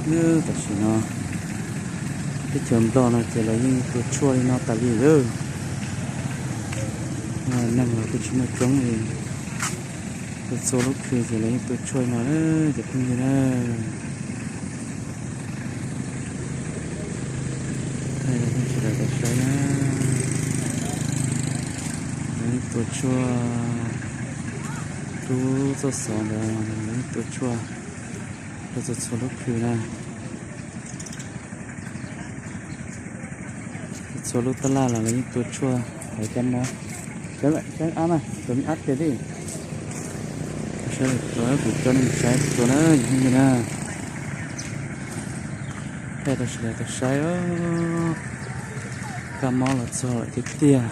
Tam sim no teb chaws Nplog no ces lawv yeej tua tshuaj li no tas li lawm. Neeg los kuj tsis muaj coob li, txhua lub khw ces lawv yeej tua tshuaj li no na, cov phooj ywg na. Thaij rau peb sawv daws tau saib na. Lawv yeej tua tshuaj, rub txoj xov ntawd lawv yeej tua tshuaj rau txhua txhua lub khw na. Txhua lub tab laj los lawv yeej tua tshuaj thaiv kab mob. Saib, saib ab mas, tus me ab tiag li. Saib tus, kuv coj nej mus saib tus na, yog li na. Thaij rau sawv daws tau saib, kab mob los txog lawm tiag tiag.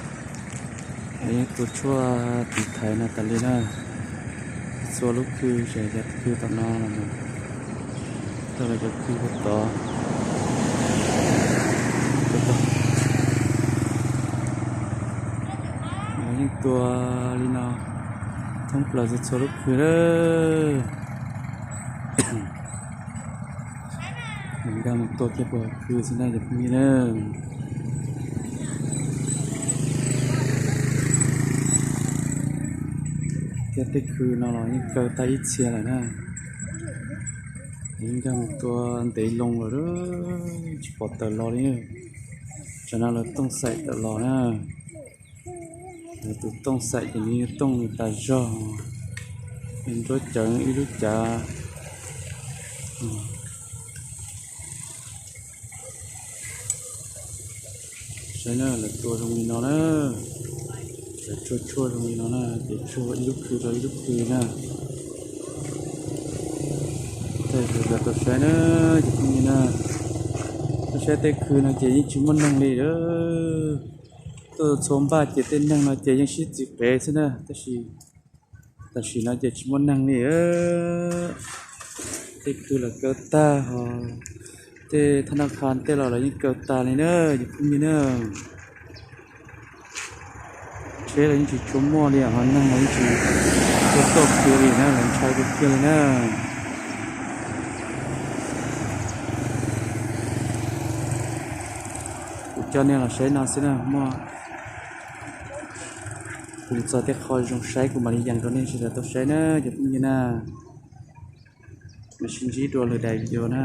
Lawv yeej tua tshuaj tiv thaiv no tas li na. Txhua lub khw, txhua cov khw tom no los mus, tau los cov khw puag tod. Lawv yeej tua li no thoob plaws txhua txhua lub khw lawm. Nkag mus tua kiag puag khw xwb na cov phooj ywg na. Thiab tej khw no los yeej kaw tag ib txhia lawm na. Nkag mus tua ntev loo lawm, tsis pom tawm los li. Tsam no lawv tooj xaim tawm los na. Lawv tus tooj xaim ces nws yog tooj nws tas zog, nws nruab cav ib lub cav. Saib na, lawv tua zoo li no na, lawv tshuaj tshuaj zoo li no na, ces tshuaj ib lub khw rau ib lub khw na. Thaij rau sawv daws tau saib na, cov phooj ywg na. Tau saib tej khw no ces yeej tsis muaj neeg li lawm. Tuaj txhua npaj ces tej neeg no ces yeej sib txiv qev xwb na, tab sis tam sim no ces tsis muaj neeg li. Tej khw los kaw tag, ho tej thab naj kha tej los lawv yeej kaw tag li na, cov phooj ywg na. Tsheb los yeej tsis tshua muaj li, ho neeg los yeej tsis tshua tuaj kiag li na, lawv ntshai kawg kiag li na. Kuv coj nej los saib no xwb na, muaj kuv txog tej qho zoo saib kuv mam li yees rau nej sawv daws tau saib na cov phooj ywg na. Mam sib ntsib dua lwm daim video na.